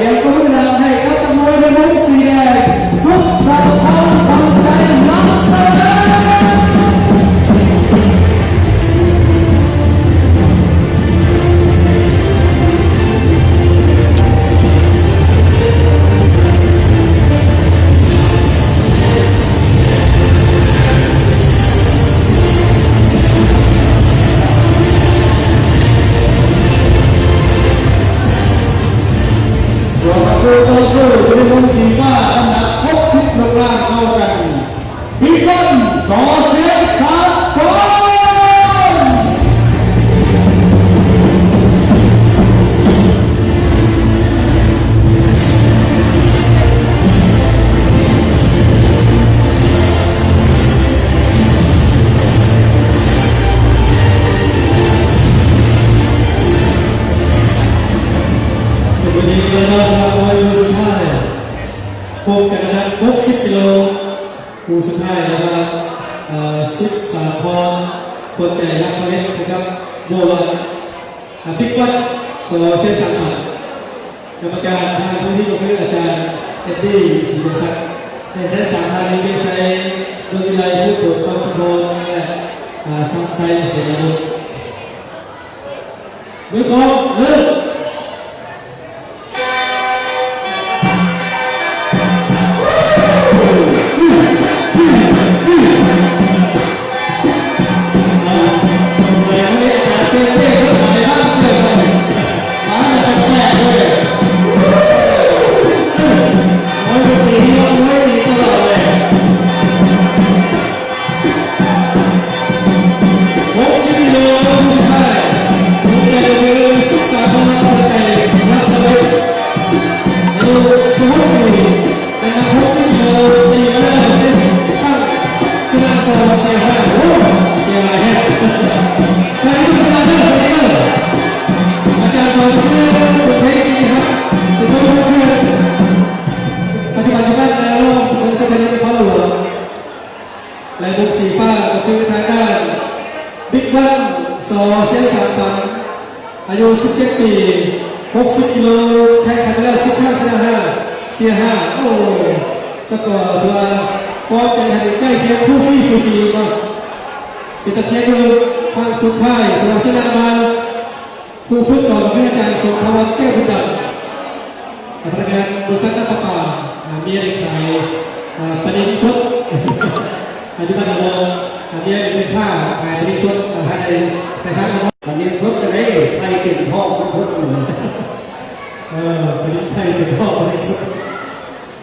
ສຽງປະມືດັງໃຫ້ກັບນັກມວຍໃນມຸມສີແດງ ສຸກສາຄອນ ຂວັນໄຊ ລັດສະເດດ. ສ່ວນຄູ່ຕໍ່ສູ້ຢູ່ໃນມຸມສີຟ້າ ນ້ຳໜັກຫົກສິບກິໂລກຣາມເທົ່າກັນ ບິກວັນ ສ.ເຊນສາກອນ. ຄົບກັນນະ ຫົກສິບກິໂລ ຄູ່ສຸດທ້າຍລະຫວ່າງ ເອີ ສຸກສາຄອນ ຄົນໃຈລັກສະເວັດ ກັບ ໂບວາ ອາ ປິກວັດ ສ.ເຊນສາກອນ. ກຳມະການທາງຜູ້ທີ່ກໍຄືອາຈານ ເອັດດີ ສີໂລສັກ ແລະ ທັງສາມທ່ານນີ້ໄດ້ໃຊ້ເບິ່ງວິໄລ ພູໂຂງ ຄຳສະທອນ ແລະ ອາ ສັງໄຊ ເສນາວົງ. ມືຂອງ ເລີ່ມ. ຫົກສິບກິໂລ ຜູ້ສຸດທ້າຍ ຜູ້ແກ່ໂດຍຄື ສຸກສາຄອນ ຫົວໃຈ ລັດສະເວັດ ອາຍຸສິບຫົກປີ ແລະ ນັກຫົກສິບກິໂລ ຕີມາແລ້ວ ເຕັມຕັ້ງ ຊະນະສອງ ເສຍຫ້າ. ໂອ້ ເສຍຫຼາຍແຮງ. ໃນວິທະຍາເດີ ອາຈານສອນເຊີນ ບົດເພງທີ່ຮັກ ສະໂພກເພື່ອນ ປັດຈຸບັນ ຢູ່ບ້ານນາລອງ ເມືອງໄຊທານີ ນະຄອນຫຼວງ. ແລະ ມຸມສີຟ້າກໍຄືທາງດ້ານ ບິກວັນ ສ.ເຊນສາກອນ ອາຍຸສິບເຈັດປີ ຫົກສິບກິໂລ ແຂ່ງຂັນມາແລ້ວສິບຄັ້ງ ຊະນະຫ້າ ເສຍຫ້າ. ໂອ້ ສະກໍຖືວ່າປ້ອງກັນໃຫ້ໃກ້ຄຽງ ຄູ່ຂີ້ສູສີເນາະ ເປັນຕາເຊຍຢູ່. ຄັ້ງສຸດທ້າຍ ສຳລັບຊະນະມາ ຜູ້ຝຶກສອນຄືອາຈານສົມພະວັດ ແກ້ວບຸນດຳ ພະນັກງານບໍລິສັດນ້ຳປະປາ ອາ ເມຍໄດ້ຂາຍ ອາ ປານິນສົດ ອາ ຢູ່ບ້ານນາວອງ ອາ ເມຍເປັນແມ່ຄ້າຂາຍປານິນສົດ ອາ ໃຫ້ ໃຫ້ທາງ ປານິນສົດຈັ່ງໃດ ໄຂ່ເຕັມທ້ອງມັນສົດຢູ່. ເອີ ປານິນໄຂ່ເຕັມທ້ອງ ປານິນສົດ.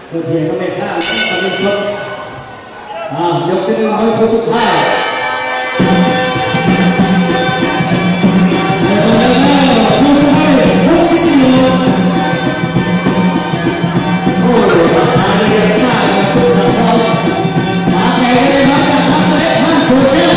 ໂດດດ່ຽນກັບແມ່ຄ້າ ຕອນນີ້ສົດ. ອ້າວ ຍົກທີໜຶ່ງ ມວຍຄູ່ສຸດທ້າຍ. ມວຍຄູ່ສຸດທ້າຍ ຫົກສິບກິໂລ. ໂອ້ຍ ມາທາງເລກ ມາສຸດສາຄອນ ມາແກ່ໄດ້ ມາຈາກທັບສະເລັດ ທ່ານໂຄດແກ້ວ.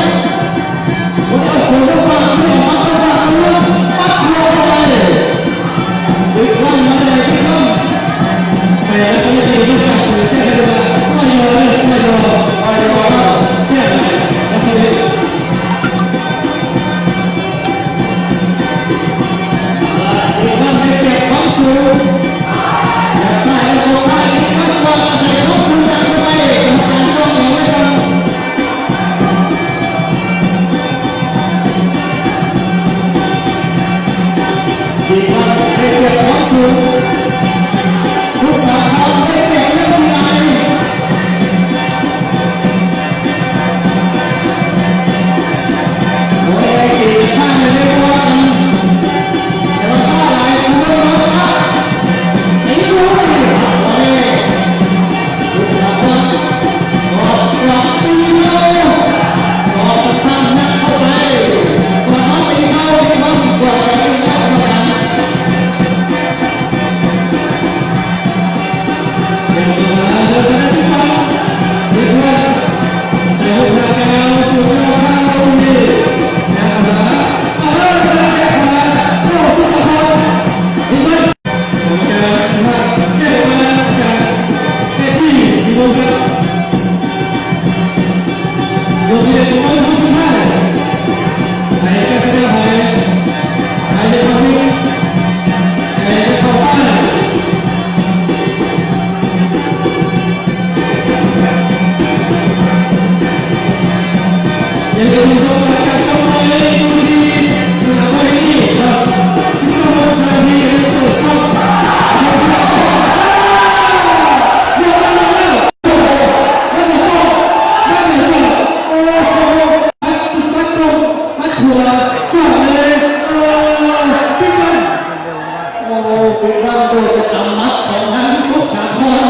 ໂອ້ ເປັນການໂດດປະຈຳໝັດຂອງທາງສະໂມສອນ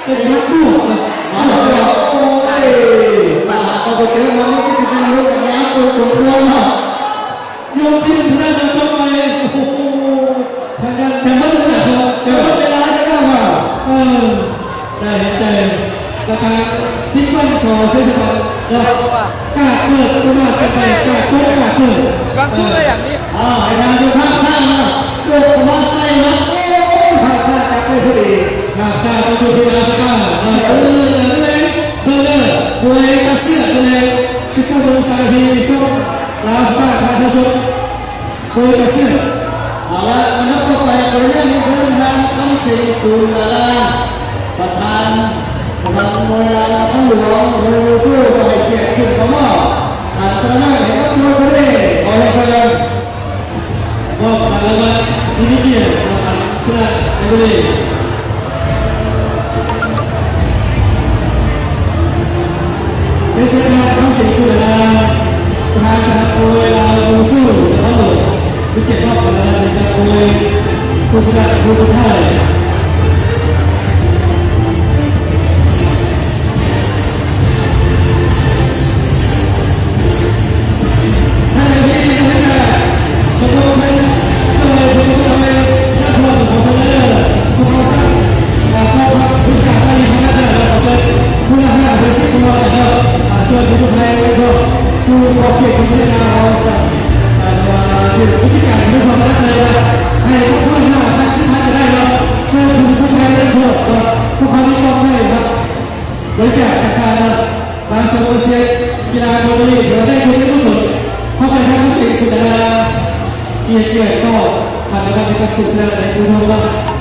ເປັນນັກບວກນະ ໂອ້ຍ ຕາເຂົາໄປເຈີມັນກໍຊິເປັນລູກຍາກຕົວສົມຄວນເນາະ. ຍົກທີໜຶ່ງຊະນະເລີດຕໍ່ໄປ ໂອ້ໂຫ ທາງດ້ານ ແຕ່ມັນໜັກເນາະ ແຕ່ວ່າເວລາຈະໄດ້ວ່າ ເອີ ໄດ້ເຫັນໃຈ ລະກະຕິດໄວ້ຕໍ່ເສຍສະບັດເນາະ ກາດເກີດ ປະມາດເກີນໄປ ກາດຕົກ ກາດເກີດ ການສູ້ໄດ້ຢ່າງນີ້ ອ່າ ໃຫ້ທາງຢູ່ຂ້າງຊ້າງເນາະ ໂຍກເຂົ້າມາໃສ່ເນາະ ໂອ້ຍ ຂ້າງຊ້າງຈັບໄດ້ພໍດີ ຂ້າງຊ້າງຕ້ອງຢູ່ທີ່ລາວສະກາ ເອີ ເອີ ເອີ ໂດຍກາເຊຍ ໂດຍຊິເຂົ້າລົງສາຍທີ່ຊົກ ລາວສະກາ ທ່ານຜູ້ຊົມ ໂດຍກາເຊຍ ເອົາລະ ອັນດັບຕໍ່ໄປ ຂໍອະນຸຍາດຮຽນເຊີນທ່ານ ຄຳສິງ ສູນດາລາ ປະທານສະມາຄົມມວຍລາວນະຄອນຫຼວງ ໂຮຊູ ກໍໃຫ້ກຽດຂຶ້ນເຂົ້າມອບ ອັນຕະນາຍໃຫ້ກັບມວຍຜູ້ນີ້ ຂໍຮຽນເຊີນ ມອບການລາງວັນທີ່ມີກຽດຕໍ່ທ່ານ ເປັນເຈົ້າພາບຂອງສິງຄຸນລາ ປະທານສະມາຄົມມວຍລາວ ໂຮຊູ ນະຄອນຫຼວງ ຜູ້ເກັບຮອບຄະແນນໃນການມວຍຜູ້ຊະນະຜູ້ສຸດທ້າຍ. ບໍລິຈາກຈາກທາງ ມາສະໂມສອນກິລາທອງຫຼຽງ ທີ່ວ່າໄດ້ທຶນການກຸສົນ ເຂົ້າໄປທາງເປັນໂຄສະນາ ເກຍດກຽດຕໍ່ທ່ານນະຄອນ ທີ່ເປັນໂຄສະນາໃນການໂທລະທັດ.